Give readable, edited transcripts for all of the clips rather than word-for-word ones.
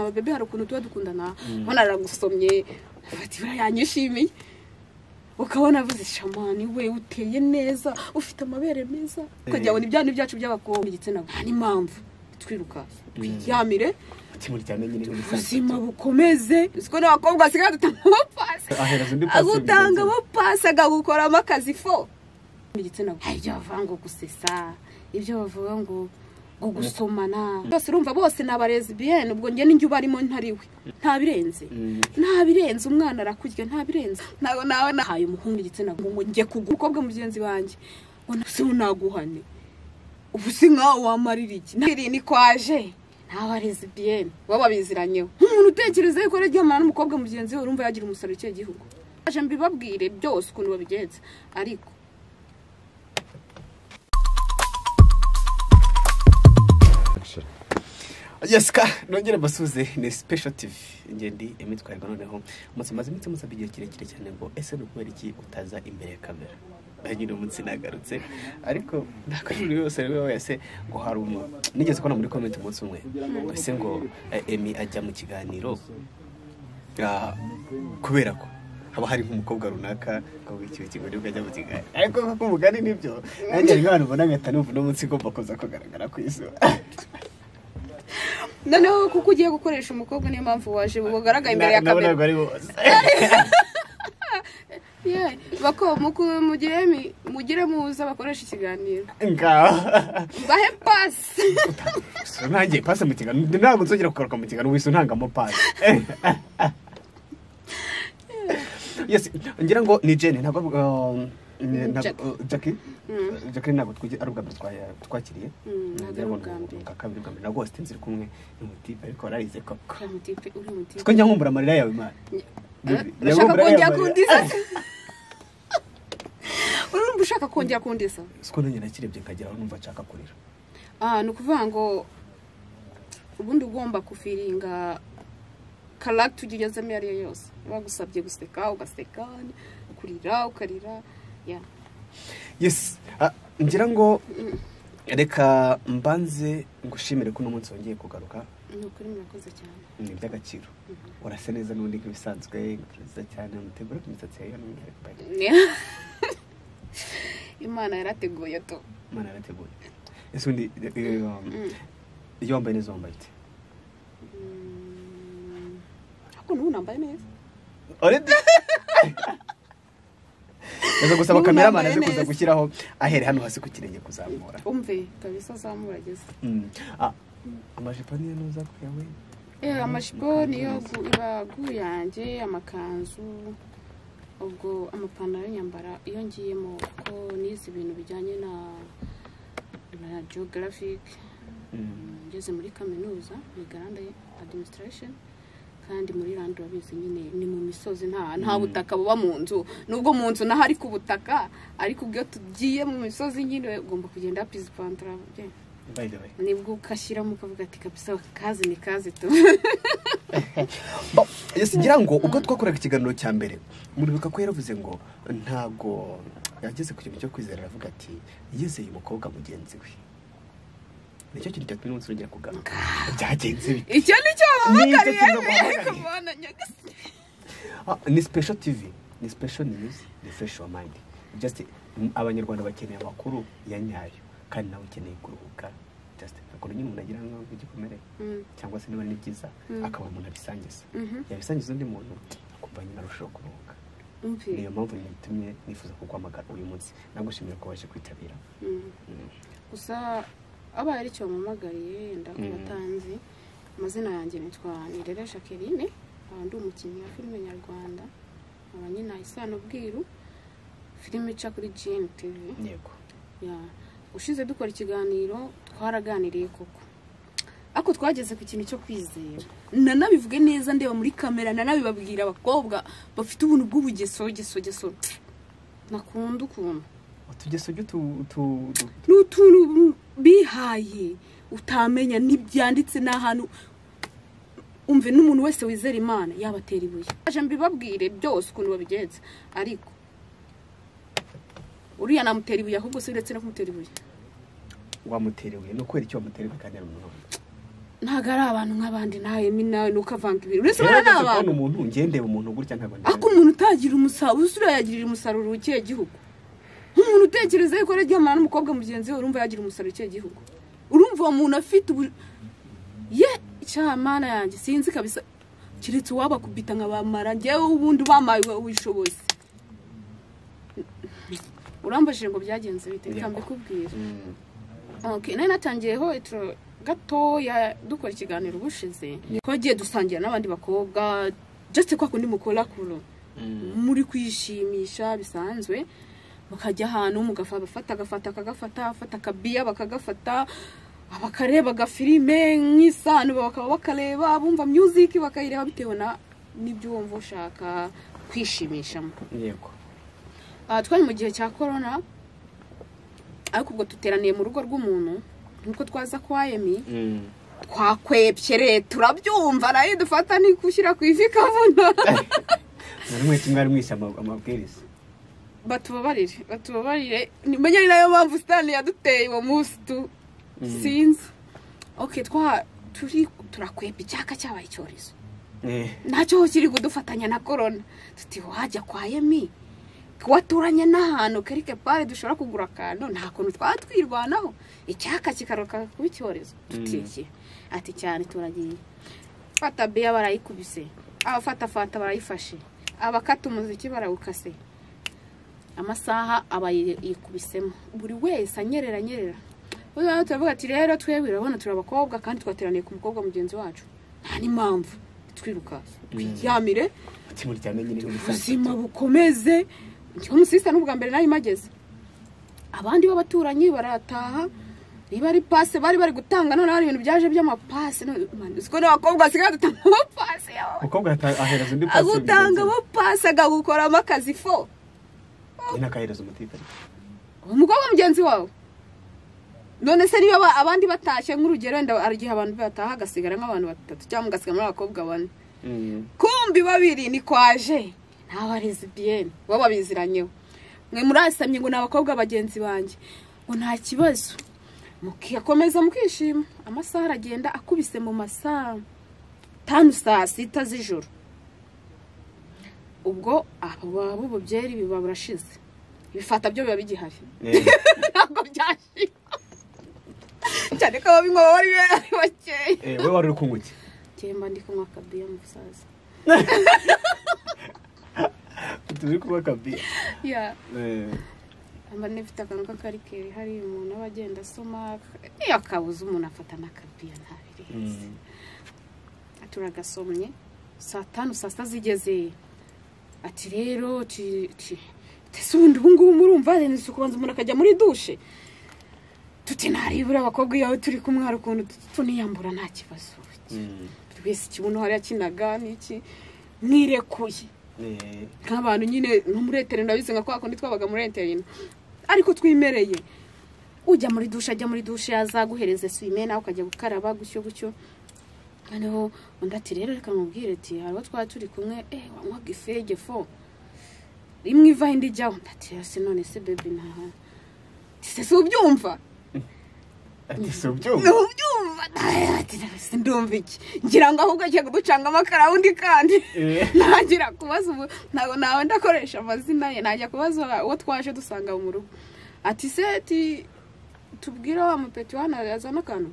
Ababebe hari ukuntu tuba dukundana, ubona aragusomye ati buriya yanyishimiye, ukabona avuze shamani we uteye neza, ufite amabere meza, ukagira ngo ni bya byacu by'abakobwa igitsina nta n'impamvu twiruka twiryamire ubuzima bukomeze. Siko n'abakobwa basigaye dutanga pasi, agutanga pasi agagukoramo akazi fo igitsina. Ibyo bavuga ngo gusesa, ibyo bavuga ngo gusomana byose, urumva bose ni abalesbienne. Ubwo njye ninjye ubarimo ntariwe, nta birenze, nta birenze. Umwana arakurya nta birenze. Ntago nawe nahaye umuhungu igitsina ngo njye kugura umukobwa mugenzi wanjye ngo nase naguhane, ubu si nkaho wamarira iki? Niri ni kwaje nta balesbienne baba biziranyeho. Umuntu utekereza yuko araryamana n'umukobwa mugenzi we, urumva yagira umusaruro cyo gihugu. Aje mbibabwire byose ukuntu babigenza, ariko Jessica nongere basuze ni Special TV ngendi emitwarwa noneho umunsi maze iminsi musaba igihe kirekire cyane ngo ese ni ukubera iki utaza imbere ya kamera. Nyine umunsi nagarutse, ariko ndakajuri yose rero wese ngo hari umuntu nigeze kubona muri comment umunsi umwe ese ngo Emi ajya mu kiganiro kubera ko haba hari nk'umukobwa runaka ngo ikiwe kigo nibwo ajya mu kiganiro, ariko kuko umugani nibyo nanjye nk'abantu mbona ngahita numva uno munsi ngomba kuza kugaragara ku isura. Noneho kuko ugiye gukoresha umukobwa niyo mpamvu waje bugaragaye imbere ya kamera. Yeah, bako mugire mugire muza bakoresha ikiganiro. Ngaho. Bahe pass. Nanjye pass mu kiganiro ntabwo nzongera kugaruka mu kiganiro wese untangamo pass. Yes, ngira ngo ni Jenny ntabwo Jackie. Jackie ntabwo twige ari ubwa mbere twakiriye. Ntabwo ubwa mbere. Kabiri ubwa mbere nabwo wastinze kumwe n'umutipe ariko wararize koko. Umutipe uri umutipe. Siko njya nkumbura amarira yawe man. Ushaka kongera kundisa? Urumva ushaka kongera kundisa? Siko nanjye nakirebye nkagera aho numva nshaka kurira. Ni ukuvuga ngo ubundi ugomba kufiringa character ugezemo iyo ariyo yose. Bagusabye guseka ugaseka, kurira ukarira. Yeah. Yes, ngira ngo reka mbanze ngushimire ko uno munsi wongeye kugaruka. Ni ukuri murakoze cyane. Ni iby'agaciro. Urasa neza n'ubundi nk'ibisanzwe, nziza cyane, umutegura imisatsi yawe n'umwihariko. Imana yarateguye to. Imana yarateguye. Ese undi iyo wambaye neza wambaye ute? Ariko n'ubu nambaye neza. Already? Ndaza gusaba cameraman aze kuza gushyiraho ahere hano hasi ku kirenge kuzamura. Umve kabisa zamura ageze. Amajipo niyo nuza kuyawe? Amajipo niyo ibagu yanjye, amakanzu, ubwo amapantaro nyambara iyo ngiyemo kuko nize ibintu bijyanye na geographic. Ngeze muri kaminuza ni Grand Administration. Kandi muri Rwanda urabizi nyine ni mu misozi nta butaka buba mu nzu, nubwo mu nzu naho ari ku butaka, ariko ubwo tugiye mu misozi nyine ugomba kugenda pizi pantara by the way nibwo ukashyiramo ukavuga ati kabisa kazi ni kazi tu. Yes, ngira ngo ubwo twakoraga ikiganiro cya mbere muribuka ko yaravuze ngo ntago yageze ku kintu cyo kwizera, aravuga ati yizeye umukobwa mugenzi we. Nicyo kintu cyatumye umunsi urongera kugaruka. Byagenze bite? Icyo nicyo wahamagariye kubona nyagasi. Ni Special TV, ni Special News, ni Fresh Your Mind. Just abanyarwanda bakeneye amakuru ya nyayo kandi nawe ukeneye kuruhuka. Just akora nyine umuntu agira ngo igikomere cyangwa se niba ni byiza akaba umuntu abisangiza. Yabisangiza undi muntu akumva nyine arushaho kuruhuka. Niyo mpamvu nitumye nifuza kuguhamagara uyu munsi. Nagushimira ko waje kwitabira. Gusa abaye ari cyo mpamagariye ndakubatanzi. Amazina yanjye nitwa Nirere Jacqueline, ndi umukinnyi wa filime nyarwanda, nkaba nyina Isano Bwiru, filime ica kuri GNTV. Yego. Ya, ushize dukora ikiganiro twaraganiriye koko, ariko twageze ku kintu cyo kwizera. Nanabivuge neza ndeba muri kamera, nanabibabwira abakobwa bafite ubuntu bw'ubugeso geso geso. Nakunda ukuntu utugeso n'utuntu bihaye utamenya ntibyanditse n'ahantu. Umve n'umuntu wese wizera Imana yabatera ibuye. Aje mbibabwire byose ukuntu babigenza, ariko uriya namutera ibuye ahubwo se uretse no kumutera ibuye. Wamutera ibuye no kwera icyo wamutera ibuye kandi ari umuntu. Ntago ari abantu nk'abandi nawe nawe nukavanga ibintu. Uretse bana n'abantu. Umuntu ngendeba umuntu gutya ntabwo. Ako umuntu utagira umusaruro usura yagirira umusaruro ukiye gihugu. Umuntu utekereza yuko araryamana n'umukobwa mugenzi we urumva yagira umusaruro ukiye gihugu. Urumva uwo muntu afite ye cyamana yanjye sinzi kabisa kiretse uwabakubita nkabamara ngewe ubundi bamaye ubushobozi. Urambajije ngo byagenze bite reka mbikubwire. Okay, nari natangiyeho itro gatoya dukora ikiganiro ubushize twagiye dusangira n'abandi bakobwa just kwa kundi mukora kuro muri kwishimisha bisanzwe mukajya ahantu mugafata agafata akagafata afata akabiya bakagafata abakareba agafilime nk'isano bakaba bakareba bumva music bakayireba bitewe na n'ibyo wumva ushaka kwishimishamo. Yego. Twari mu gihe cya corona ariko ubwo tuteraniye mu rugo rw'umuntu nkuko twaza kwa Emi twakwepyere turabyumva nayo dufata ni kushyira ku ivi kavuna. Mwari mwise amabwiriza. Batubabarire nimenye ni nayo mpamvu Stanley yaduteye uwo munsi tu sinzi. Okay, turi turakwepa icyaka cyabaye icyorezo. Nacyo kiri kudufatanya na corona. Tuti wajya kwa Emi waturanye n'ahantu kerike pare dushobora kugura akantu nta kuntu twatwirwanaho icyaka kikaroka kuba icyorezo tutiki ati cyane turagiye fata biya barayikubise abafata fanta barayifashe abakata umuziki barawukase amasaha abayikubisemo buri wese anyerera uyu turavuga ati rero twebwe urabona turi abakobwa kandi twateraniye ku mukobwa mugenzi wacu nta n'impamvu twiruka twiryamire ubuzima bukomeze. Umusista n'ubwa mbere nari mageze abandi b'abaturanyi barataha niba ari passe bari bari gutanga none hari ibintu byaje by'amapase siko n'abakobwa basigaye dutanga amapase yawe umukobwa ahereza undi passe agutanga amapase agagukoramo akazi fo nyina akahereza umutipe umukobwa mugenzi wawe. None se niba abandi batashye nk'urugero wenda hari igihe abantu bataha agasigara nk'abantu batatu cyangwa mugasigara muri abakobwa bane kumbi babiri ni kwaje n'abarezibiyene bo babiziranyeho mwe murasamye ngo n'abakobwa bagenzi banjye ngo nta kibazo mukikomeza mukishima. Amasaha aragenda akubise mu masaha 5 saa 6 z'ijoro ubwo abo babo byeri biba burashize ibifata byo biba bigihari ntabwo byashira cyane ko ababinywa bari bakeya. We wari uri kunywa iki? Mba ndi kunywa akabiya mu busaza. Turi kunywa akabiya. Yeah. Mba nifite akantu k'akarikeri hari umuntu aba agenda asoma iyo akabuze umuntu afata n'akabiya ntabirenze. Turagasomye saa 5 saa 6 zigeze ati rero ese ubundi ubu ngubu murumva ni kubanza umuntu akajya muri dushe tuti naribura abakobwa yawe turi kumwe hari ukuntu tuniyambura nta kibazo. Twese ikibuno hari yakinaga n'iki mwirekuye nk'abantu nyine no muri eterine ndabizi nka kwa kundi twabaga muri eterine ariko twimereye ujya muri dushe ajya muri dushe azaguhereza swime nawe ukajya gukaraba gutyo gutyo. Noneho undi ati rero reka mubwire ati hari abo twari turi kumwe wanywaga ifege fo imwe ivaho indi ijyaho. Ati rero none se baby ntaha si ubyumva ati si ubyumva ati ndumva iki ngira ngo ahubwo agiye kuducanga amakara undi kandi ntagira kubaza ubu ntabwo nawe ndakoresha amazina ye najya kubaza uwo twaje dusanga mu rugo ati se ati tubwire wa mupeti hano yazana akantu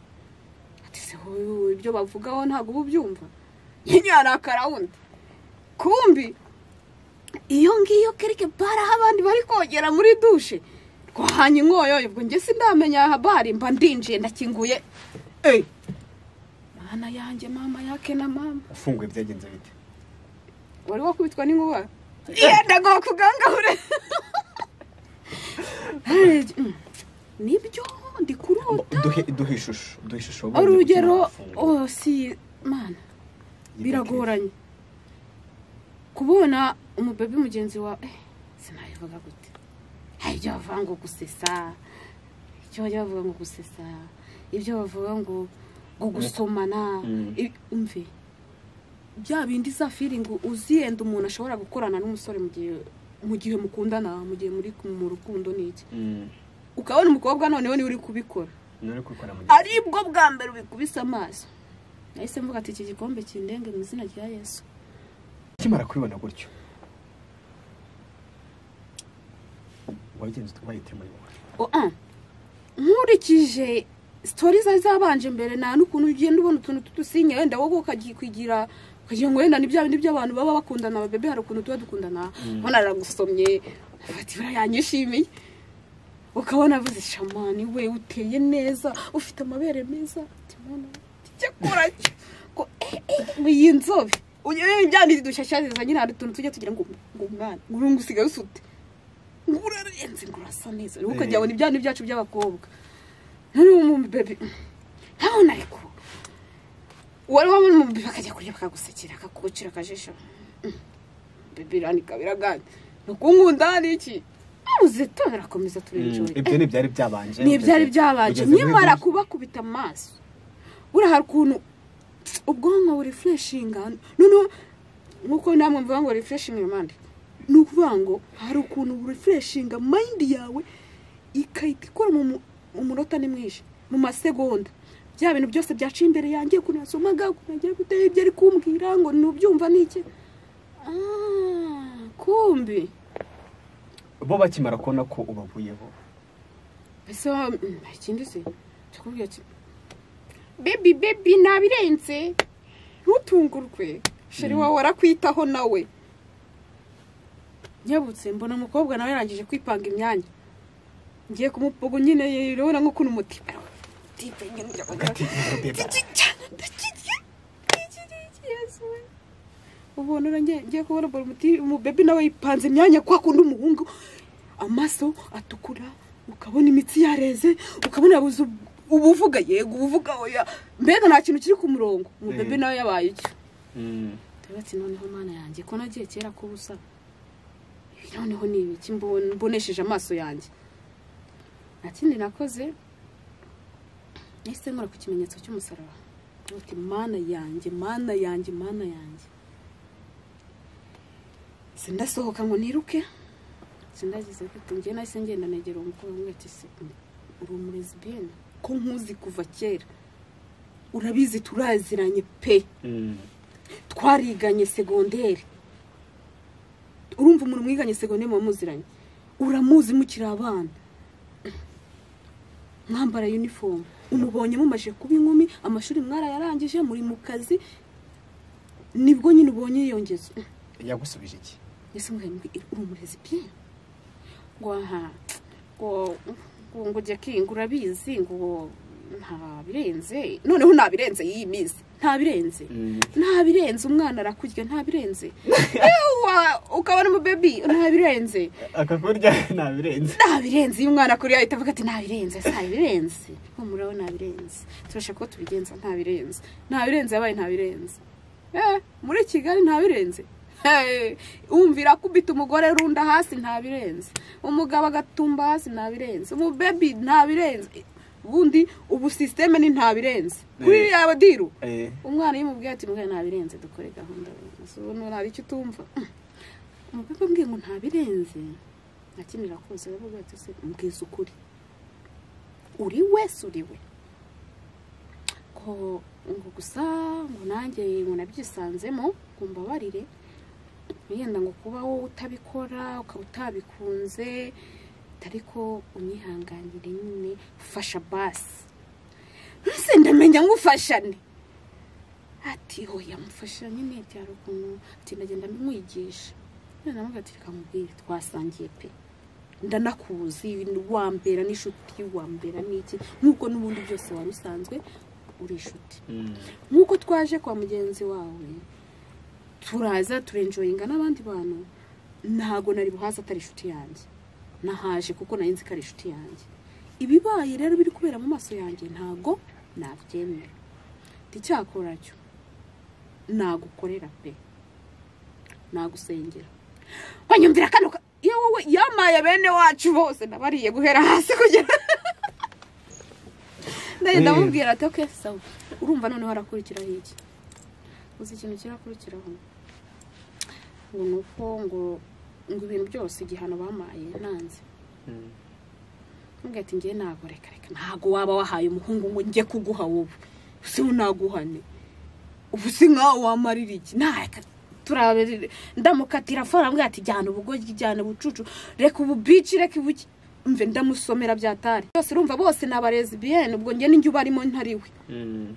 ati se ibyo bavugaho ntabwo uba ubyumva nyine hari akarawundi kumbi iyo ngiyo kereke bara aho abandi bari kogera muri dushe twahanye inkoyo ubwo njye sindamenya habari mba ndinjiye ndakinguye mana yanjye mama yake na mama ufunguye byagenze bite wari wakubitwa n'inkuba yenda ngo kugangahure nibyo ndi kurota duhe ishusho urugero si mana biragoranye kubona umubebi mugenzi wa sinabivuga gute ibyo bavuga ngo gusesa ibyo bavuga ngo gusesa ibyo bavuga ngo gusomana umve bya bindi za feeling uziyenda umuntu ashobora gukorana n'umusore mu gihe mukundana mu gihe muri mu rukundo n'iki ukabona umukobwa noneho ni uri kubikora aribwo bwa mbere ubikubise amaso. Nahise mvuga ati iki gikombe kindenge mu izina rya Yesu. Kimara kubibona gutyo wabigenze wahite muri wowe? Nkurikije stories zabanje mbere nta n'ukuntu ugenda ubona utuntu tudusinya wenda wowe ukagikwigira kugira ngo wenda ni bya bindi by'abantu baba bakundana ababebe, hari ukuntu tuba dukundana, ubona aragusomye ati yanyishimiye, ukabona avuze shamani we uteye neza ufite amabere meza, cyakora ko iyi nzobe byandi dushyashyaziza nyine hari utuntu tujya tugira ngo umwana ngo usigaye usute ngo urarenze ngo urasa neza, ukagira ngo ni byandi byacu by'abakobwa. None mu bebe ntabona ariko wari wabona mu bebe akajya kurya bakagusekera akakucira akajisho bebe rani kabiraganye nukunkunda niki abuze turakomeza turenjoye. Ibyo ni byari byabanje, ni byari byabanje nyimara kubakubita amaso bura hari ukuntu ubwonko buri refreshinga none nkuko namwe mvuga ngo refreshing your mind, ni ukuvuga ngo hari ukuntu refreshinga mind yawe ikahita ikora mu umunota ni mwinshi mu masegonda bya bintu byose byaciye imbere yanjye ukuntu nasomaga ukuntu nagira gute ibyo ari kumbwira ngo nubyumva niki kumbi bo bakimara kubona ko ubavuyeho ese ikindi se cyakubwiye ati baby baby nabirenze ntutungurwe sheri wawe arakwitaho nawe. Nyabutse mbona umukobwa nawe yarangije kwipanga imyanya ngiye kumupogo nyine urabona nk'ukuntu umutima tipe nyine ubona ngiye kubona umubebi nawe yipanze imyanya kwa kundi umuhungu amaso atukura ukabona imitsi yareze ukabona yabuze ubuvuga yego ubuvuga oya mbega nta kintu kiri ku murongo umubebi nawe yabaye icyo. Ati noneho mana yanjye ko nagiye kera kubusa noneho ni ibiki mbonesheje amaso yanjye. Nta kindi nakoze nahise nkora ku kimenyetso cy'umusaraba uti mana yanjye mana yanjye mana yanjye, sindasohoka ngo niruke sindagize gute njye nahise ngenda negera umukobwa ngo ati se uri umulesbienne ko nkuzi kuva kera urabizi turaziranye pe twariganye segonderi, urumva umuntu mwiganye segonderi muziranye uramuzi mukiri abana mwambara uniform umubonye mumaje kuba inkumi amashuri mwarayarangije muri mu kazi nibwo nyine ubonye yiyongeza. Yagusubije iki? Yese mbwe uri umulesbienne ngo aha ngo ngo Jackie ngo urabizi ngo nta birenze noneho nta birenze iyi minsi nta birenze nta birenze umwana arakurya nta birenze ewa ukabona mu baby nta birenze akakurya nta birenze nta birenze iyo umwana akuriye ahita avuga ati nta birenze nta birenze humuraho nta birenze turashaka ko tubigenza nta birenze nta birenze yabaye nta birenze muri Kigali nta birenze umvira kubita umugore runda hasi nta birenze umugabo agatumba hasi nta birenze umubebi nta birenze ubundi ubu systeme ni nta birenze kuri yaba diru umwana yimubwiye ati mugabo nta birenze dukore gahunda ubu nta icyo utumva umugabo mbwiye ngo nta birenze nakinira kose aravuga ati se mbwiza ukuri uri wese uri we ko ngo gusa ngo nanjye ngo nabyisanzemo ngo mbabarire yenda ngo kuba wowe utabikora ukaba utabikunze ariko unyihanganire nyine fasha basi nse ndamenya ngufashane ati hoya mufasha nyine byaro ukuntu ati ndagenda mbimwigisha none namuga ati reka mubwire twasangiye pe ndanakuzi wambera n'inshuti wambera n'iki nkuko n'ubundi byose wari usanzwe uri inshuti nkuko twaje kwa mugenzi wawe turaza turenjoyinga n'abandi bantu ntago nari buhaza atari inshuti yanjye nahaje kuko nari nzi ko ari inshuti yanjye ibibaye rero biri kubera mu maso yanjye ntago nabyemera nticyakora cyo nagukorera pe nagusengera wanyumvira kano iyo wowe yamaye bene wacu bose nabariye guhera hasi kugera ndamubwira ati okay sawa urumva noneho harakurikiraho iki uzi ikintu kirakurikiraho ngo nuko ngo ibintu byose igihano bamaye nanze ati ngiye ntago reka reka ntago waba wahaye umuhungu ngo njye kuguha wowe si unaguhane Ubu si nkaho wamarira iki? Nta turabere ndamukatira fora ambwira ati jyana ubugoryi, jyana ubucucu, reka ubu bici, reka ibuki. Mve ndamusomera byatari. Bose urumva bose ni abalesbienne, ubwo njye ninjye ubarimo ntariwe.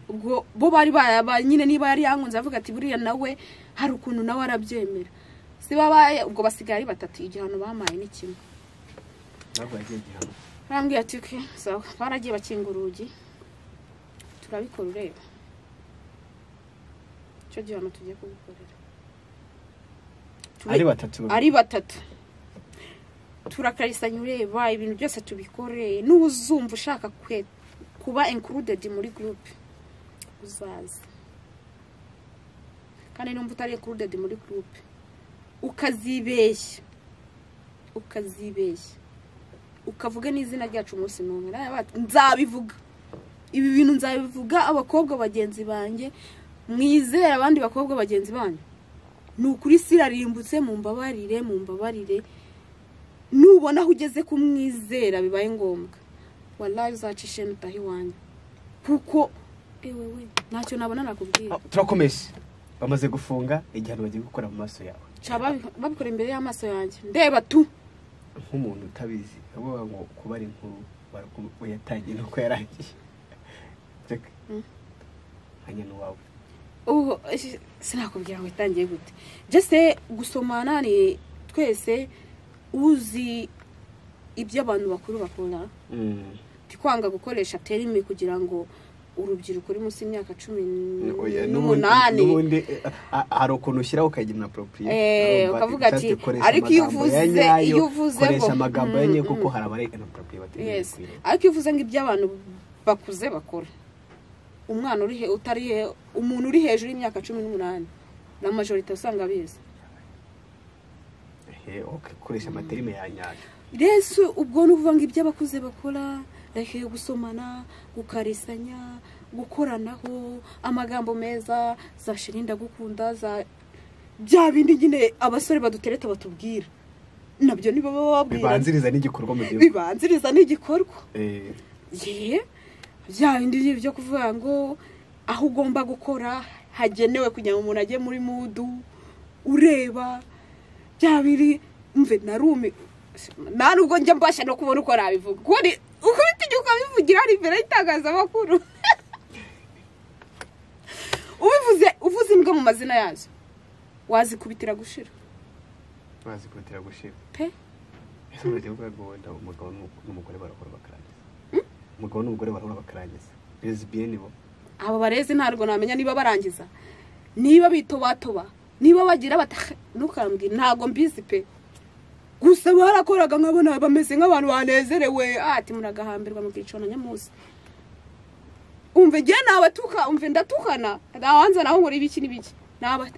Ubwo bo bari ba nyine niba yari yankunze avuga ati buriya nawe hari ukuntu nawe arabyemera. Si babaye ubwo basigaye ari batatu, igihano bamaye ni kimwe. Ntabwo yagiye igihano. Arambwira ati okay, sawa, baragiye bakinga urugi. Turabikora ureba. Icyo gihano tugiye kugukorera. Ari batatu. Ari batatu. Turakarisanya ureba ibintu byose tubikoreye. N'uzumva ushaka kuba included muri group uzaza. Kandi numva utari included muri group ukazibeshya. Ukazibeshya. Ukavuga n'izina ryacu umunsi n'umwe. Nzabivuga. Ibi bintu nzabivuga abakobwa bagenzi banjye, mwizera abandi bakobwa bagenzi banyu. Ni ukuri sirarimbutse, mumbabarire, mumbabarire. Nubona aho ugeze kumwizera bibaye ngombwa, wallahi uzacishe mutahi wanyu. Kuko ewe we ntacyo nabona nakubwira. Turakomeje. Bamaze gufunga igihano bagiye gukora mu maso yawe. Cha babikora imbere y'amaso yanjye. Ndeba tu. Nk'umuntu utabizi, abo ngo kuba ari inkuru barakuyatangiye nuko yarangiye. Jack. Hanya n'uwawe. Ubu sinakubwira ngo itangiye gute. Just gusomana ni twese uzi ibyo abantu bakuru bakora. Tikwanga gukoresha terime kugira ngo urubyiruko ruri munsi y'imyaka 18 n'ubundi hari ukuntu ushyiraho ukagira appropriate. Ukavuga ati ariko iyo uvuze koresha amagambo yanyu kuko hari abari inappropriate. Yes. Ariko iyo uvuze ngo ibyo abantu bakuze bakora, umwana uri utari umuntu uri hejuru y'imyaka 18 na majorité usanga bize. Okay, koresha amaterime yanyayo. Resu ubwo nuvuga ngo ibyo abakuze bakora, reke gusomana, gukarisanya, gukoranaho, amagambo meza, za shirinda gukunda, za bya bindi nyine abasore badutereta batubwira. Nabyo nibo bababwira. Bibanziriza n'igikorwa mu gihe. Bibanziriza n'igikorwa. Ye. Bya bindi byo kuvuga ngo aho ugomba gukora hagenewe kugira ngo umuntu ajye muri mudu ureba bya biri mve narumi nta nubwo njya mbasha no kubona uko nabivuga. Kuko ukubita igihe ukabivugira ari imbere y'itangazamakuru. Ubivuze uvuze imbwa mu mazina yazo wazikubitira gushira. Wazikubitira gushira. Pe. Ese uragiye kuvuga ngo wenda umugabo n'umugore barakora bakarangiza. Umugabo n'umugore barakora bakarangiza. Lesbienne bo. Abo barezi ntabwo namenya niba barangiza. Niba bitobatoba, niba bagira bata ntukambwira ntago mbizi pe. Gusa barakoraga nkabona bameze nk'abantu banezerewe, ati muragahambirwa mu kicona nyamusi. Umve ngiye nabatuka, umve ndatukana, ndawanza naho nkora ibiki n'ibiki. Naba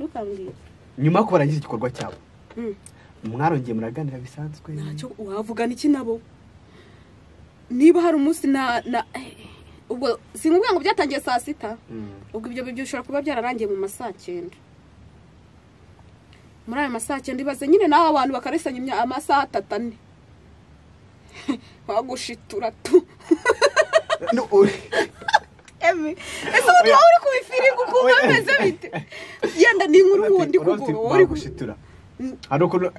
ntukambwira. Nyuma ko barangiza igikorwa cyabo. Mwarongeye muraganira bisanzwe. Ntacyo wavuga niki nabo. Niba hari umunsi na ubwo sinkubwira ngo byatangiye saa 6. Ubwo ibyo bishobora kuba byararangiye mu masaha 9. Muri ayo masaha 9 ibaze nyine naho abantu bakaresanya amasaha 3 4. Bagushitura tu. No. Emi, ese ubu uri kubifiringa ukumva bimeze bite? Yenda ni inkuru wundi kuvuga uri gushitura. Hari ukuntu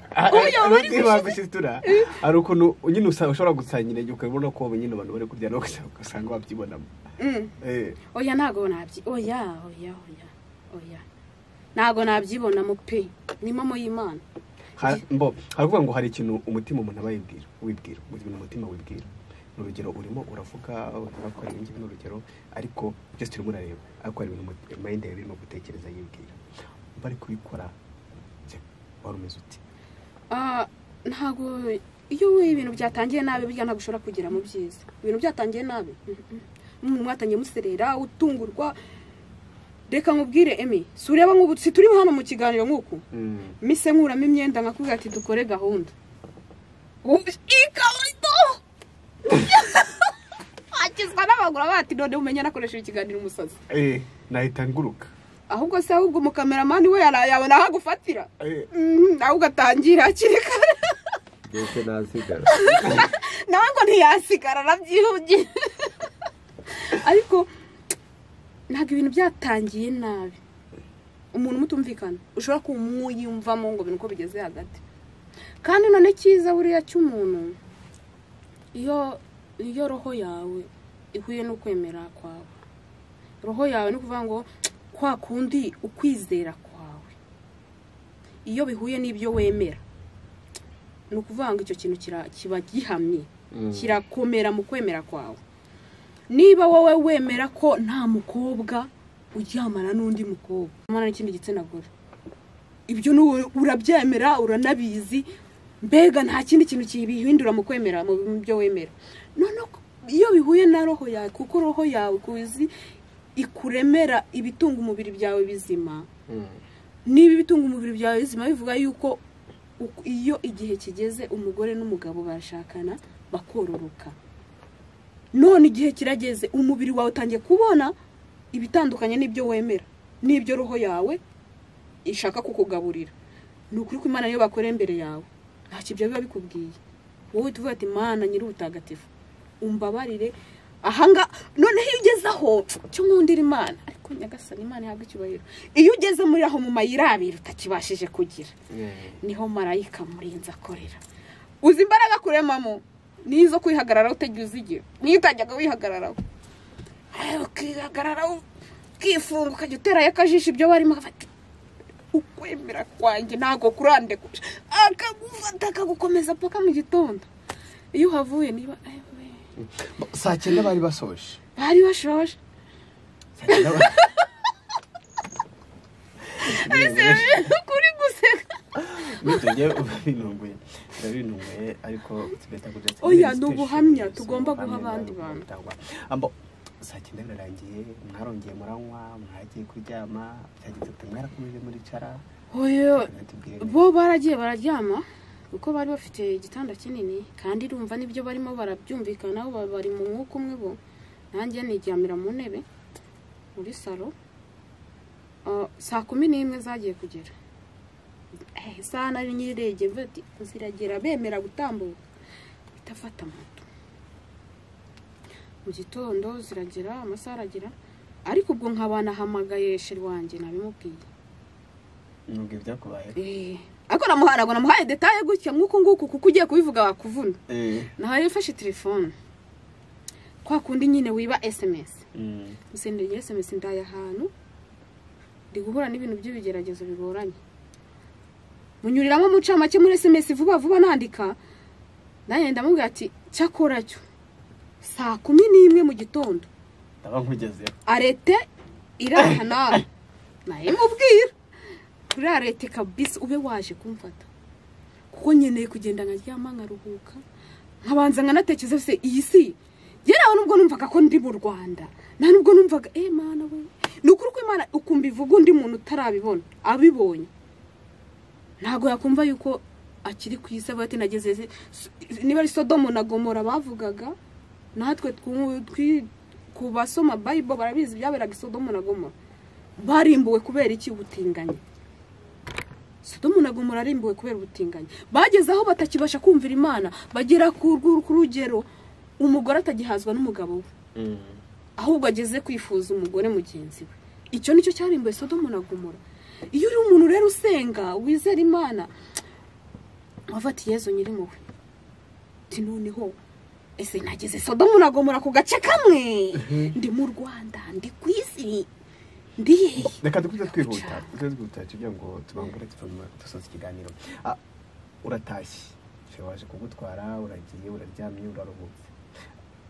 bagushitura. Hari ukuntu nyine ushobora gusangira ukabona ko nyine abantu bari kurya no usanga wabyibonamo. Oya ntago nabyi. Oya oya oya. Oya. Ntago nabyibonamo pe. Ni mama y'Imana. Mbo, haravuga ngo hari ikintu umutima umuntu aba yibwira, wibwira, umutima wibwira. Urugero urimo uravuga urakora ibingi n'urugero ariko just urimo urareba ariko hari ibintu mind yawe birimo gutekereza yibwira. Bari kubikora wari umeze uti? Ntago iyo ibintu byatangiye nabi burya ntago ushobora kugera mu byiza. Ibintu byatangiye nabi. Mwatangiye muserera utungurwa. Reka nkubwire Emi, si ureba nk'ubu si turi hano mu kiganiro nk'uku. Mise nkuramo imyenda nkakubwira ati dukore gahunda. Ikarito. Akizwa n'abagura bati none umenya nakoresheje ikiganiro umusazi. Nahita nguruka. Ahubwo se ahubwo umukameramani we yarayabona aho agufatira. Nawe ugatangira hakiri kare. Mbese nasigara. Nawe ngo ntiyasigara arabyihugiye. Ariko Ntabwo ibintu byatangiye nabi. Umuntu mutumvikana ushobora kumwiyumvamo ngo ibintu uko bigeze hagati. Kandi none cyiza buriya cy'umuntu, iyo roho yawe ihuye no kwemera kwawe, roho yawe ni ukuvuga ngo kwa kundi ukwizera kwawe iyo bihuye n'ibyo wemera, ni ukuvuga ngo icyo kintu kiba gihamye, kirakomera mu kwemera kwawe. Niba wowe wemera ko nta mukobwa uryamana n'undi mukobwa, uryamana n'ikindi gitsina gore, ibyo urabyemera, uranabizi, mbega nta kindi kintu kibihindura mu kwemera mu byo wemera. None iyo bihuye na roho yawe, kuko roho yawe kuzi ikuremera ibitunga umubiri byawe bizima. Niba ibitunga umubiri byawe bizima, bivuga yuko iyo igihe kigeze umugore n'umugabo barashakana bakororoka. None igihe kirageze umubiri wawe utangiye kubona ibitandukanye n'ibyo wemera, n'ibyo roho yawe ishaka kukugaburira. Ni ukuri ko Imana niyo bakorera imbere yawe, ntacyo ibyo biba bikubwiye. Wowe tuvuga ati Mana nyir'ubutagatifu umbabarire ahanga. Noneho iyo ugeze aho cyo nkundira Imana, ariko Nyagasani Imana ihabwa icyubahiro, iyo ugeze muri aho mu mayira abiri utakibashije kugira, niho marayika murinzi akorera. Uzi imbaraga kuremamo nizo kwihagararaho utajya uzigira, niyo utajyaga wihagararaho, ukihagararaho ukifunga, ukajya uterayo akajisho ibyo barimo, akafata ukwemera kwanjye ntabwo kurandekuje, akagufata akagukomeza paka mu gitondo. Iyo uhavuye niba saa 9 bari basoje, bari bashoje kuri guseka. Binunguye ariko oya, ni ubuhamya tugomba guha abandi bantu. Ambo saa 9 birarangiye, mwarongeye muranywa, mwagiye kuryama, byagenze gute? Mwarakomeje muricara? Oya, bo baragiye bararyama kuko bari bafite igitanda kinini, kandi urumva nibyo barimo barabyumvikanaho, bari mu mwuka umwe bo. Nanjye niryamira mu ntebe muri salo. Saa 11 zagiye kugera, isaha nari nyiregeye mvuga ati ziragera, bemera gutambuka bitafata moto. Mu gitondo ziragera, amasaha aragera, ariko ubwo nkaba nahamagaye sheri wanjye nabimubwiye. Nubwo ibyakubaye ariko namuhanago namuhaye detaye gutya nk'uko nguku, kuko ugiye kubivuga wakuvuna. Nahaye mfashe telefone kwa kundi nyine wiba SMS, musendeye SMS ndaye ahantu ndi guhura n'ibintu by'ibigeragezo bigoranye, munyuriramo mucamake muri SMS vuba vuba nandika, nanjye ndamubwira ati cyakora cyo saa 11 mu gitondo ndaba nkugezeho, arete iraha nawe naye mubwira kuri arete kabisa ube waje kumfata, kuko nkeneye kugenda nkaryama nkaruhuka, nkabanza nkanatekereza se iyi si yeraho. Nubwo numvaga ko ndi mu Rwanda, nta nubwo numvaga Mana we, ni ukuri ko Imana ukumva ivuga undi muntu utarabibona abibonye ntago yakumva yuko akiri ku isi. Ati nageze niba ari Sodomo na Gomora bavugaga, natwe ku basoma Bible barabizi byaberaga Sodomo na Gomora, barimbuwe kubera iki? Ubutinganyi. Sodomo na Gomora arimbuwe kubera ubutinganyi. Bageze aho batakibasha kumvira Imana, bagera ku rugero umugore atagihazwa n'umugabo we, ahubwo ageze kwifuza umugore mugenzi we. Icyo nicyo cyarimbuye Sodomo na Gomora. Iyo uri umuntu rero usenga wizera Imana, wafata Yezu nyirimpuhwe, ati noneho ese nageze Sodomo na Gomora ku gace kamwe, ndi mu Rwanda, ndi ku isi, ndi hehe? Reka dukunze twihuta kugira ngo tubangure dusoze ikiganiro. Uratashye, waje kugutwara, uragiye, uraryamye, uraruhutse.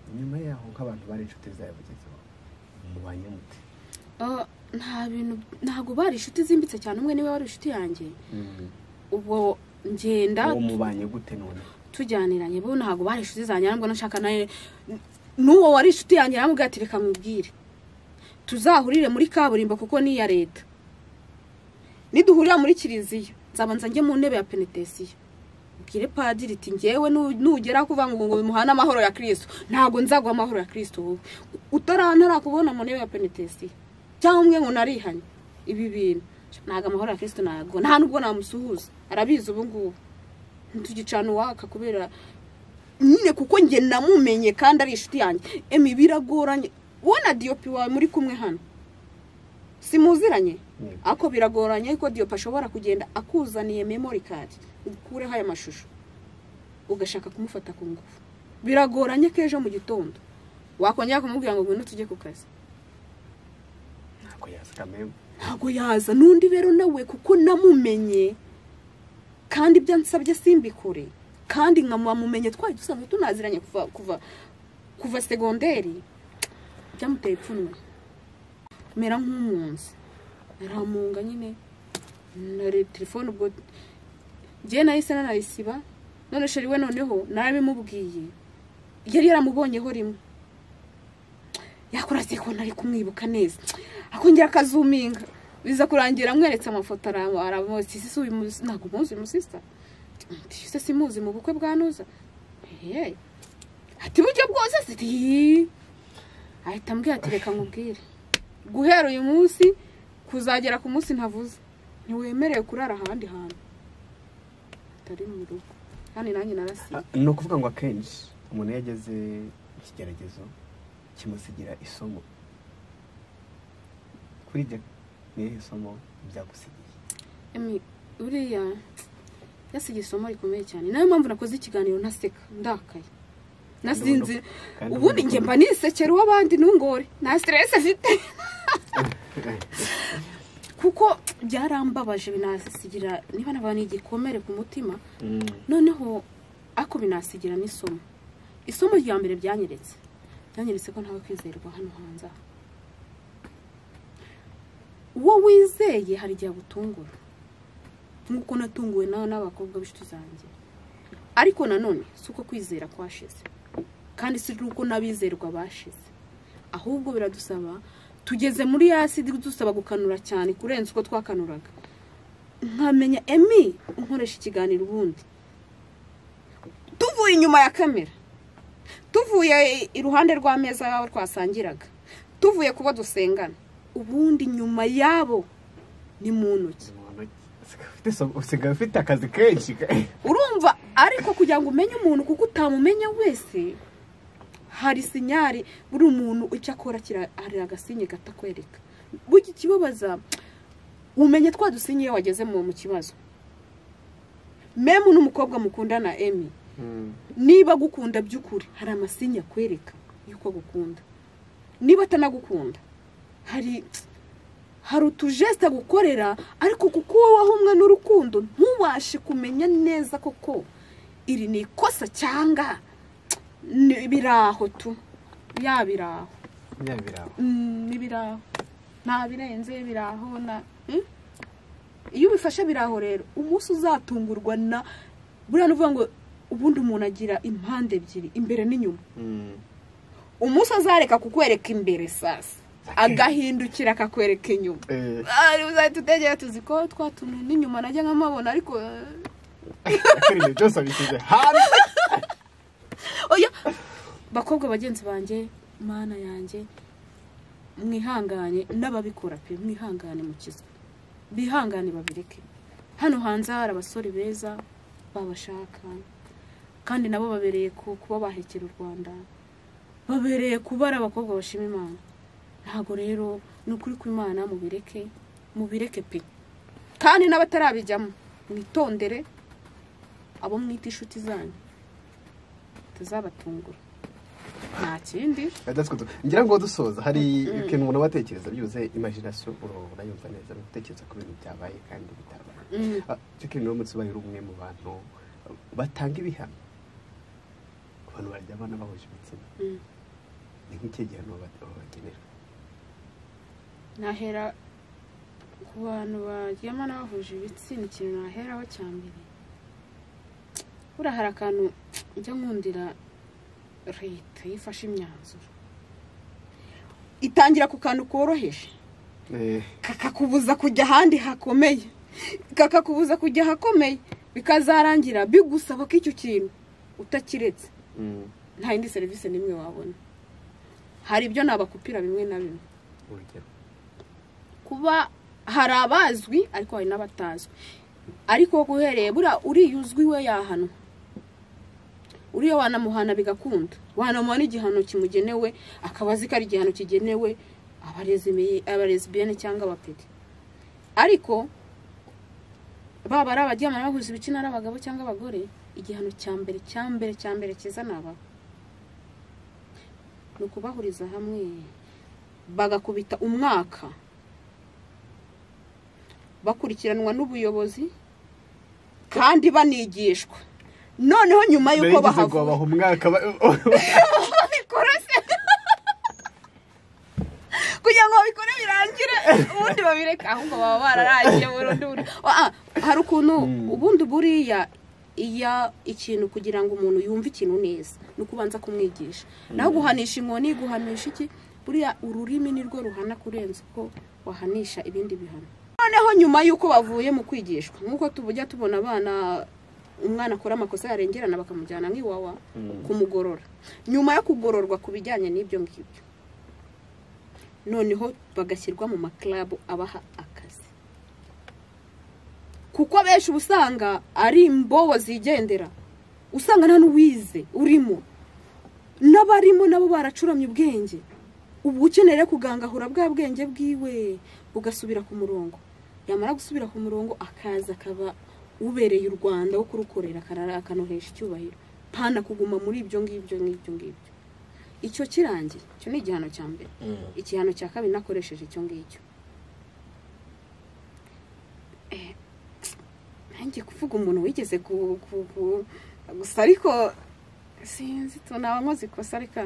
Nyuma yaho nk'abantu bari inshuti zawe bagezeho, mubanye mute? Nta bintu, ntabwo bari inshuti zimbitse cyane, umwe niwe wari inshuti yanjye. Ubwo ngenda uwo mubanye gute none? Tujyaniranye, bo ntabwo bari inshuti zanjye, ntabwo nashaka naye n'uwo wari inshuti yanjye aramubwira ati reka mubwire tuzahurire muri kaburimbo kuko ni iya leta, niduhurira muri kiliziya nzabanza njye mu ntebe ya penitesiyo ubwire padiri ati ngewe nugera kuvuga ngo bimuhane amahoro ya Kristo, ntabwo nzaguha amahoro ya Kristo wowe utarantara kubona mu ntebe ya penitesiyo, cyangwa umwe ngo narihanye ibi bintu, ntabwo amahoro ya Kristo nayaguha, nta nubwo namusuhuza, arabizi ubu ngubu ntitugicana uwaka kubera nyine, kuko njye namumenye kandi ari inshuti yanjye. Emi biragoranye, wowe na Diopi wawe muri kumwe hano Simuziranye ako biragoranye ko Diop ashobora kugenda akuzaniye memory card ukureho aya mashusho ugashaka kumufata ku ngufu. Biragoranye ko ejo mu gitondo wakongera kumubwira ngo ngwino tujye ku kazi. Ntabwo yaza kameme. Ntabwo yaza n'undi rero nawe kuko namumenye kandi ibyo ansabye simbikore kandi nkamumenye twari dusanzwe tunaziranye kuva segonderi byamuteye ipfunwe mera nk'umunsi naramunga nyine nari telefone ubwo ngiye nahise nanayisiba none sheri we noneho narabimubwiye yari yaramubonyeho rimwe yakora se ko nari kumwibuka neza akongera akazuminga biza kurangira amweretse amafoto aramuzi sisi uyu ntabwo muzi uyu musista ese simuzi mu bukwe bwa Nuza ati buryo bwose siti ahita ambwira ati reka nkubwire guhera uyu munsi kuzagera ku munsi ntavuze ntiwemerewe kurara ahandi hantu atari mu rugo kandi nanjye narasiye. Ni ukuvuga ngo akenshi umuntu iyo ageze ikigeragezo kimusigira isomo. Kuri ibyo ni isomo byagusigiye? Uriya yasigiye isomo rikomeye cyane, nayo mpamvu nakoze ikiganiro ntaseka ndakaye nasinzi ubundi njye mba nisekera uw'abandi ntungore nta stress afite kuko byarambabaje binasigira niba nabana igikomere ku mutima noneho ako binasigira n'isomo. Isomo rya mbere byanyeretse ko ntawe kwizerwa hano hanze. Uwo wizeye hari igihe agutungura nk'uko natunguwe nawe n'abakobwa b'inshuti zanjye, ariko nanone si uko kwizera kwashize kandi si uko n'abizerwa bashize, ahubwo biradusaba tugeze muri yasi dusaba gukanura cyane kurenza uko twakanuraga. Nkamenya Emmy nkoresha ikiganiro ubundi tuvuye inyuma ya kamera, tuvuye iruhande rw'ameza yawe twasangiraga, tuvuye kuba dusengana, ubundi nyuma yabo ni mu ntoki. Usigaye ufite akazi kenshi urumva, ariko kugira ngo umenye umuntu kuko utamumenya wese hari sinyari buri umuntu icyo akora hari agasinye katakwereka. Burya ikibabaza umenye twa dusinye iyo wageze mu kibazo. Memu n'umukobwa mukundana Emmy niba gukunda by'ukuri hari amasinye akwereka yuko gukunda, niba atanagukunda hari utujeste gukorera, ariko kuko wowe wahumwe n'urukundo ntubashe kumenya neza koko iri ni ikosa cyangwa biraho tu ya biraho ni biraho nta birenze biraho na iyo ubifashe biraho rero umunsi uzatungurwa na buriya nuvuga ngo ubundi umuntu agira impande ebyiri imbere n'inyuma. Umunsi azareka kukwereka imbere sasa agahindukira akakwereka inyuma. Ari uzahita utegera tuzi ko twatuntu n'inyuma najya nkamabona ariko byose abishyize hanze. Oya bakobwa bagenzi banjye mana yanjye mwihangane n'ababikora pe mwihangane mukizwe bihangane babireke. Hano hanze hari abasore beza babashaka kandi nabo babereye kuba bahekera u Rwanda, babereye kuba ari abakobwa bashima Imana. Ntago rero ni ukuri kw'Imana mubireke mubireke pe, kandi n'abatarabijyamo mwitondere abo mwita inshuti zanyu tuzabatungura nta kindi. Ngira ngo dusoza hari ikintu umuntu abatekereza byuze imagination urayumva neza gutekereza ku bintu byabaye kandi bitabaye. Cyo uramutse ubaye uri umwe mu bantu batanga ibihano ku bantu barya abana bahuje ibitsina, ni nk'ikihe gihano babagenera? Nahera ku bantu baryamana bahuje ibitsina, ikintu naheraho cya mbere buriya hari akantu njya nkundira leta yifashe imyanzuro itangira ku kantu koroheje kakakubuza kujya ahandi hakomeye, kakakubuza kujya ahakomeye bikazarangira bigusaba ko icyo kintu utakiretse nta yindi serivisi n'imwe wabona. Hari ibyo nabakupira bimwe na bimwe, kuba hari abazwi ariko hari n'abatazwi, ariko guhereye buriya uriya uzwi we yahanwa, uriya wanamuhana bigakunda, wanamuhana igihano kimugenewe akaba azi ko ari igihano kigenewe Abalesbienne cyangwa abapedi, ariko baba ari abaryamana bahuza ibitsina, ari abagabo cyangwa abagore, igihano cya mbere cya mbere cya mbere cyiza naba ni ukubahuriza hamwe bagakubita umwaka bakurikiranwa n'ubuyobozi kandi banigishwa. Noneho nyuma y'uko bahavuye umwaka babikora se kugira ngo babikore birangire, ubundi babireka, ahubwo baba bararangiye burundu. Hari ukuntu ubundi buriya iya ikintu kugira ngo umuntu yumve ikintu neza ni ukubanza kumwigisha. Naho guhanisha inkoni, guhanisha iki, buriya ururimi nirwo ruhana kurenza uko wahanisha ibindi bihano. Noneho nyuma y'uko bavuye mu kwigishwa, nk'uko tubujya tubona abana, umwana akora amakosa yarengerana bakamujyana nk'iwawa kumugorora. Nyuma yo kugororwa ku bijyanye n'ibyo ngibyo, noneho bagashyirwa mu maklabu abaha akazi, kuko benshi usanga ari imbobo zigendera, usanga nta n'uwize urimo, n'abarimo nabo baracuramye ubwenge. Ubu ukeneye kugangahura bwa bwenge bwiwe bugasubira ku murongo, yamara gusubira ku murongo akaza akaba ubereye u Rwanda wo kurukorera, akanohesha icyubahiro, pana kuguma muri ibyo ngibyo n'ibyo ngibyo. Icyo kirangiye, icyo ni igihano cya mbere. Igihano cya kabiri nakoresheje icyo ngicyo. Nanjye kuvuga umuntu wigeze gusa, ariko sinzi tunaba nkoze ikosa, ariko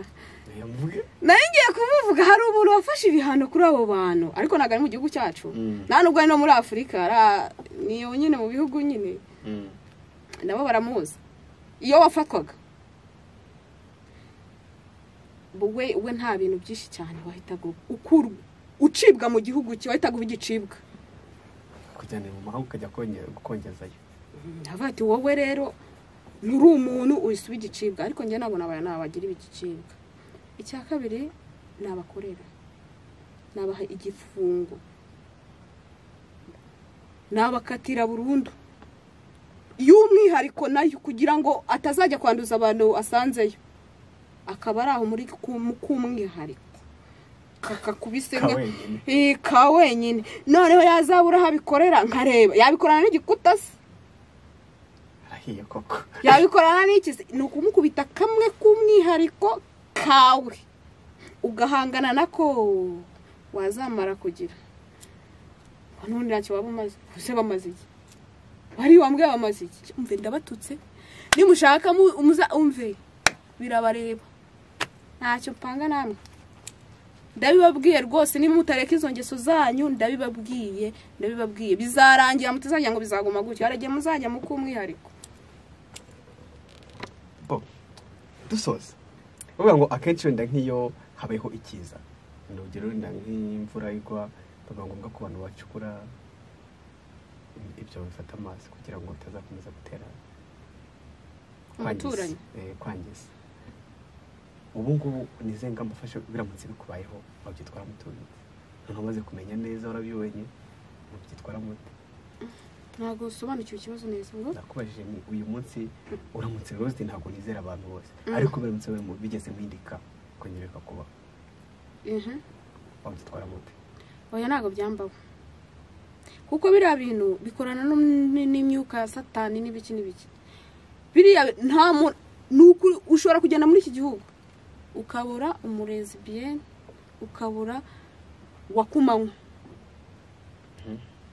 nanjye kumuvuga. Hari umuntu wafashe ibihano kuri abo bantu, ariko ntabwo ari mu gihugu cyacu, nta nubwo ari no muri Afurika, niyo nyine mu bihugu nyine nabo baramuzi. Iyo wafatwaga we nta bintu byinshi cyane wahitaga ukurwa, ucibwa mu gihugu cye, wahitaga ubigicibwa kujyana mu mahanga ukajya kongezayo. Ndavuga ati wowe rero nturi umuntu uhise ubigicibwa, ariko njye nabona abana nabagira ibigicibwa. Icya kabiri nabakorera, nabaha igifungo, nabakatira burundu y'umwihariko nayo, kugira ngo atazajya kwanduza abantu asanzeyo, akaba ari aho muri kumwihariko kakakubise ka wenyine. Noneho yazabura aho abikorera, nkareba yabikorana n'igikuta se, arahiye koko, yabikorana n'iki se? Ni ukumukubita kamwe k'umwihariko kawe ugahangana nako wazamara kugira n'ubundi ntacyo waba umaze. Ese bamaze iki? Bari wambwiye bamaze iki? Umve ndabatutse, nimushaka umve birabareba, ntacyo mpanga namwe. Ndabibabwiye rwose, nimutareka izo ngeso zanyu, ndabibabwiye, ndabibabwiye bizarangira, mutazajya ngo bizaguma gutyo, haragiye muzajya mu kumwihariko. Bo dusoza uvuga ngo akenshi wenda nk'iyo habayeho ikiza, urugero wenda nk'imvura igwa, biba ngombwa ko abantu bacukura ibyo bifata amazi kugira ngo bitazakomeza gutera umuturanyi kwangiza. Ubu ngubu ni izihe ngamba ufashe biramutse bikubayeho wabyitwara mutuye? Noneho umaze kumenya neza warabibonye, wabyitwara mute? Ntabwo usobanukiwe ikibazo neza. Ngo nakubajije ni uyu munsi uramutse rose, ntabwo nizera abantu bose, ariko biramutse bigeze mu indika kongera kuba wabyitwara mute? Oya ntabwo byambaho, kuko biriya bintu bikorana n'imyuka ya satani n'ibiki n'ibiki. Biriya nta nuko ushobora kugenda muri iki gihugu ukabura umurezibiyene, ukabura wakumanywa,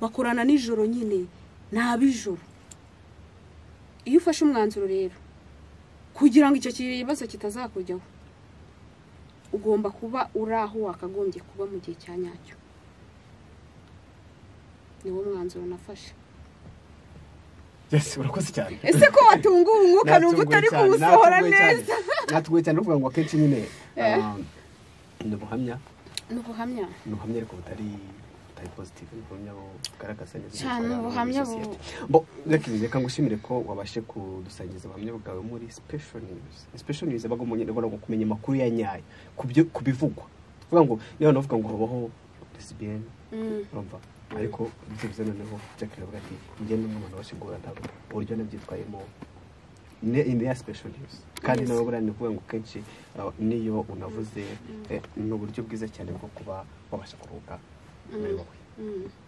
bakorana nijoro nyine, nabijoro. Iyo ufashe umwanzuro rero kugira ngo icyo kibazo kitazakujyaho, ugomba kuba uri aho wakagombye kuba mu gihe cya nyacyo. Niwo mwanzuro nafashe. Yes, urakoze cyane. Ese ko watunguwe umwuka numva utari kuwusohora neza? Natuguye cyane uvuga ngo akenshi nyine ni ubuhamya. Ni ubuhamya. Ni ubuhamya ariko butari positive, ni ubuhamya bugaragaza neza cyane ubuhamya bo. Reka ngushimire ko wabashe kudusangiza ubuhamya bwawe muri Special News. Special News abaga ngo kumenya amakuru ya nyayo ku bivugwa. Kuvuga ngo niba navuga ngo habaho lesbienne, urumva, ariko byibuze noneho Jacqueline avuga ati njye n'umwana washigura ntabwo uburyo nabyitwayemo Ni ya special news kandi Yes. nawe buriya ni ukuvuga ngo kenshi niyo unavuze, ni uburyo bwiza cyane bwo kuba wabasha kuruhuka muri wowe.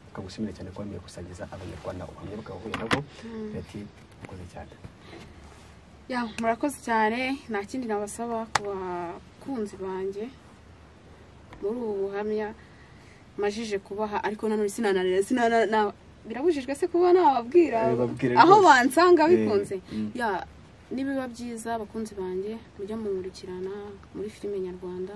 Tukagushimira cyane kuba wemeye gusangiza Abanyarwanda ubuhamya bwawe uhuye nabwo. Ati murakoze cyane. Ya, murakoze cyane. Nta kindi nabasaba ku bakunzi banjye muri ubu buhamya majije kubaha, ariko nanone sinananira sinana birabujijwe se kuba nababwira Babwire aho rwose. bansanga bikunze? Ya, nibiba byiza, abakunzi banjye, mujya munkurikirana muri filime nyarwanda.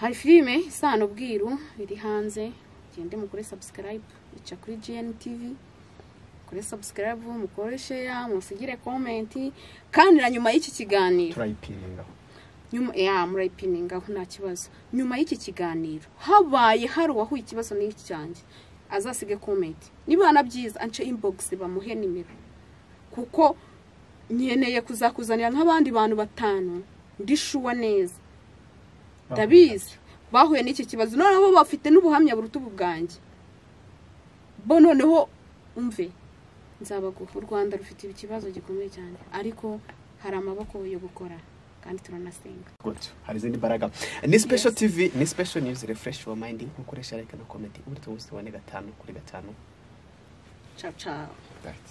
Hari filime Isano Bwiru iri hanze, gende mukore subscribe, ica kuri GNTV. Mukore subscribe, mukore share, musigire comment. Kandi na nyuma y'iki kiganiro Turayipiningaho. Nyuma ya murayipiningaho, nta kibazo. Nyuma y'iki kiganiro habaye hari uwahuye ikibazo n'iki cyanjye, azasige comment, niba na byiza ance inbox bamuhe nimero, kuko nkeneye kuzakuzanira nk'abandi bantu batanu ndi sure neza ndabizi bahuye n'iki kibazo, noneho bo bafite n'ubuhamya buruta ubu bwanjye bo. Noneho umve, nzabaguha. U Rwanda rufite ikibazo gikomeye cyane, ariko hari amaboko yo gukora kandi turanasenga. Good. Hari izindi mbaraga. Ni Special TV, ni Special News, refresh your mind, nkukoresha like na comment, ubundi tubone 5 kuri 5. Ciao ciao. Right.